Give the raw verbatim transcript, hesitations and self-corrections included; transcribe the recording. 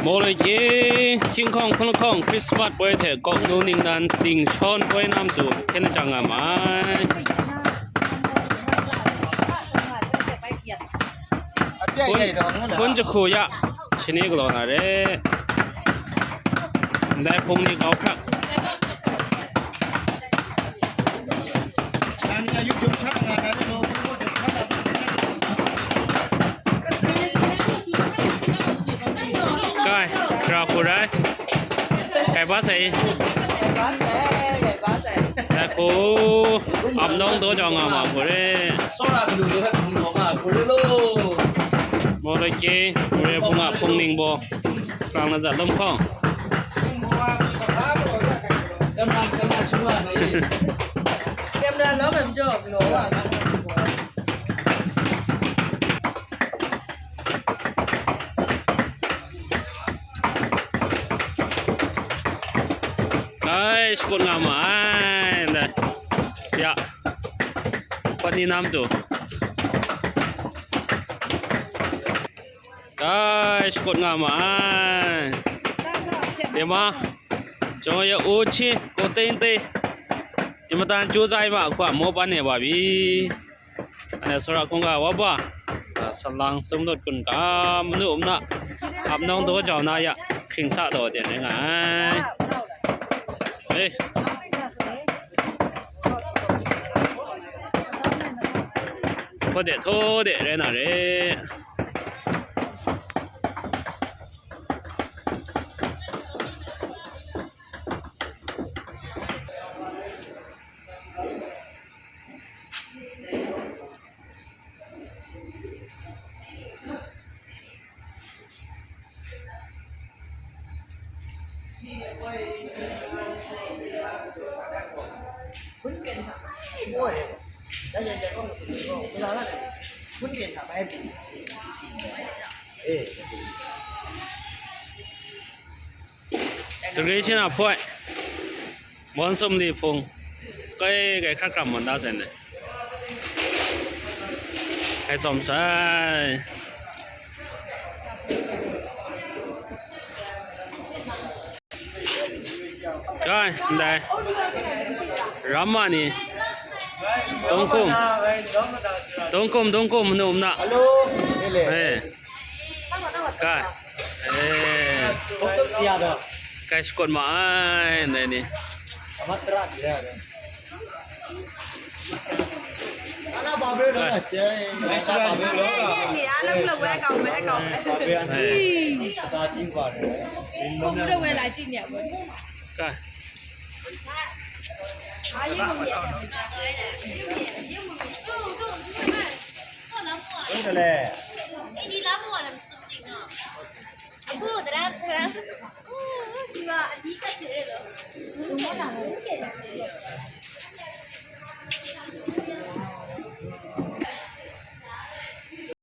Mawloi hkying hkawng hpung lahkawng Christmas poi hte kawknu ningnan dingshawn poi na matu hkyen lajang nga ma ai. Hpun, hpun jahku ya, shani galaw na re. Ndai hpung ni kau hkrak. Kai, gra hku rai. Kai ba sai. Kai ba sai, kai ba sai. Dai hku, ap nawng daw jau nga ma hku re. Tsawra kanu ni hpe hkum hkawm nga hku re law. Mawloi hkying, Mawloi hpung a hpung ning baw, salang na zat lawm hkawng. Camera lam lam jaw, galaw wa ga. Ai, shakut nga ma ai, ndai. Ya. Pat ni nam tu. Ai, shakut nga ma ai. Dai ma, jawng ya u hti, ko teng teng. Yi matan chyu tsai ma hku a, maw pan e wa bi. Anhte tsawra hkungga wa ba, a, salang sumlut kun ga, manu muna, ap nawng daw jau na ya, hkying sa daw de rai nga ai. Hei. Hkaw de htaw de rai na re. Decoration a hpoi, mawn sum li hpung, kai kai hkrat hkram mawn da sai ndai. Kai tsawm sai. Kai, ndai. Ram ma ni. Dawng hkum. Dawng hkum, dawng hkum, manu muna. Hello. Hele. Hey. Kai. Hey. Doktor siya da. Kai shakut ma ai, ndai ni. Amat terat dia. Ana babe lo na siya. Ana babe lo. Ni, ni, ana lo lo, welcome, welcome. Babe ana. Hey. Kata jing ba de. Ko lo wela jing ya bo. Kai.